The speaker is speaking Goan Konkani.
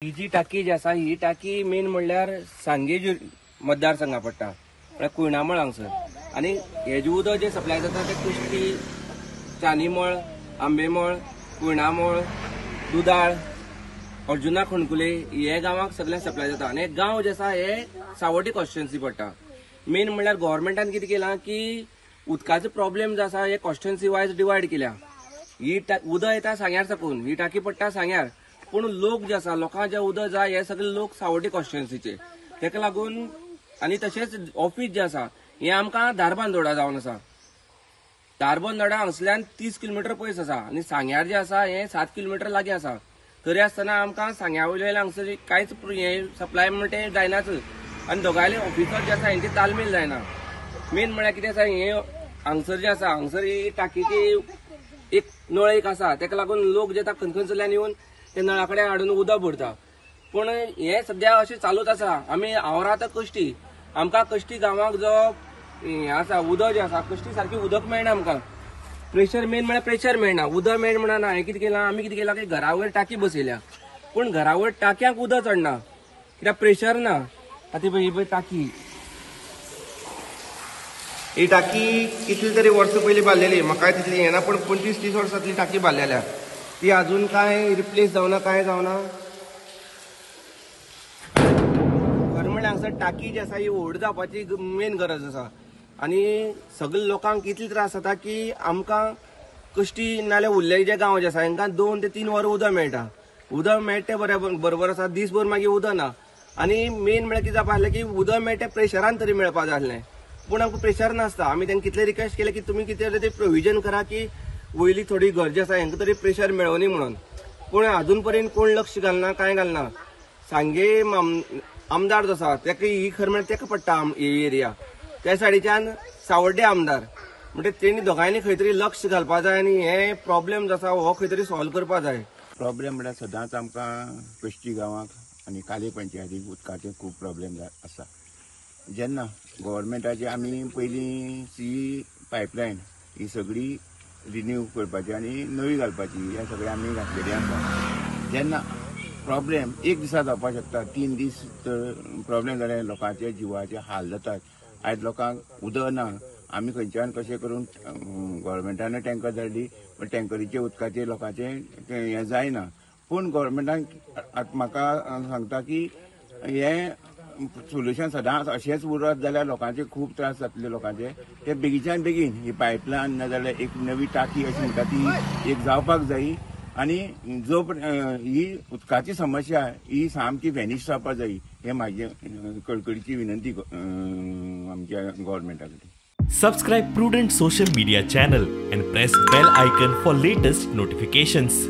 ही जी टाकी जी आसा ही टाकी मेन म्हणल्यार सांगे मतदारसंघा पडटा, म्हळ्यार कुयणामळ हांगसर. आनी हेजें उदक जें सप्लाय जाता तें कुश्टी, चानीमळ, आंबेमळ, कुयणामळ, दुदाळ, अर्जुना खणकुले हे गांवाक सगळ्यांक सप्लाय जाता. आनी हे गांव जे आसा हे सावड्डे कॉन्स्टिट्युएन्सी पडटा. मेन म्हणल्यार गव्हर्मेंटान कितें केलां की उदकाचो प्रॉब्लेम जो आसा हे कॉन्स्टिट्युएन्सी वायज डिवायड केल्या. ही उदक येता सांग्यार साकून, ही टाकी पडटा सांग्यार, पूण लोक जे आसा लोकांक जे उदक जाय हे सगळे लोक सावड्डे कॉन्स्टिट्युएन्सीचे, तेका लागून. आनी तशेंच ऑफीस जे आसा हें आमकां धारबांदोडा जावन आसा. धारबांदोडा हांगसल्यान 30 किलोमिटर पयस आसा आनी सांग्यार जे आसा हें 7 किलोमिटर लागीं आसा. तरी आसतना आमकां सांग्या वयल्यान हांगसर कांयच हें सप्लाय म्हणटा तें जायनाच. आनी दोगांयले ऑफिसर जे आसा हेंचे तालमेल जायना. मेन म्हळ्यार कितें आसा, हें हांगसर जें आसा हांगसर ही टाकीची एक नळ एक आसा, तेका लागून लोक जे खंय खंयसरल्यान येवन ते नळा कडेन हाडून उदक भरता. पूण हें सद्या अशें चालूच आसा. आमी हांव रावता कश्टी, आमकां कश्टी गांवाक जो हें आसा उदक जें आसा कश्टी सारकें उदक मेळना आमकां. प्रेशर मेन म्हळ्यार प्रेशर मेळना, उदक मेळ म्हणना. हांवें कितें केलां, आमी कितें केलां की घरा वयर टाकी बसयल्या, पूण घरा वयर टाकयांक उदक चडना कित्याक प्रेशर ना. आतां पळय ही पळय टाकी, ही टाकी कितली तरी वर्सां पयलीं बांदलेली, म्हाका तितली येना, पूण 25-30 वर्सांतली टाकी बांदलेल्या, ती अजून कांय रिप्लेस जावना, कांय जावना. खरें म्हणल्यार हांगसर टाकी जी आसा ही व्हड जावपाची मेन गरज आसा. आनी सगळे लोकांक इतले त्रास जाता की आमकां कश्टी नाल्यार उरले जे गांव जे आसा हांकां 2 ते 3 वरां उदक मेळटा. उदक मेळटा तें बरें बरोबर आसा, दीसभर मागीर उदक ना. आनी मेन म्हळ्यार कितें जावपा आसलें की उदक मेळटा प्रेशरान तरी मेळपा जाय आसलें, पूण आमकां प्रेशर नासता. आमी तांकां कितले रिक्वेस्ट केलें की तुमी कितें तरी प्रोविजन करा की वयली थोडी गरज आसा हांकां तरी प्रेशर मेळोनी म्हणून, पूण अजून पर्यंत कोण लक्ष घालना, कांय घालना. सांगे आमदार जो आसा तेका ही खरें म्हळ्यार तेका पडटा ही एरिया, त्या सायडीच्यान सावड्डे आमदार, म्हणजे तेणी दोगांयनी खंय तरी लक्ष घालपा जाय आनी हे प्रॉब्लेम जो आसा हो खंय तरी सॉल्व करपा जाय. प्रॉब्लेम म्हळ्यार सदांच आमकां कश्टी गांवाक आनी काले पंचायतीक उदकाचे खूब प्रॉब्लेम आसा. जेन्ना गव्हर्मेंटाचे आमी पयलीं सी पायपलायन ही सगळी रिन्यू करपाची आनी नवी घालपाची हे सगळें आमी घातलेलें आसा. जेन्ना प्रॉब्लेम एक दिसा जावपाक शकता, 3 दीस तर प्रॉब्लेम जाले लोकांचे जिवाचे हाल जातात. आयज लोकांक उदक ना, आमी खंयच्यान कशें करून गव्हर्मेंटान टँकर धाडली, पण टँकरीचे उदकाचे लोकांचे हें जायना. पूण गव्हर्मेंटान म्हाका सांगता की हें सोल्युशन सदांच अशेंच उरत जाल्यार लोकांचे खूब त्रास जातले. लोकांचे ते बेगीच्यान बेगीन ही पायपलायन ना जाल्यार एक नवी टाकी अशी म्हणटा ती एक जावपाक जाय आनी जो ही उदकाची समस्या ही सामकी व्हॅनिश जावपाक जाय, हे म्हाजी कळकळीची विनंती आमच्या गव्हर्मेंटा कडेन. Subscribe Prudent social media channel and press bell icon for latest notifications.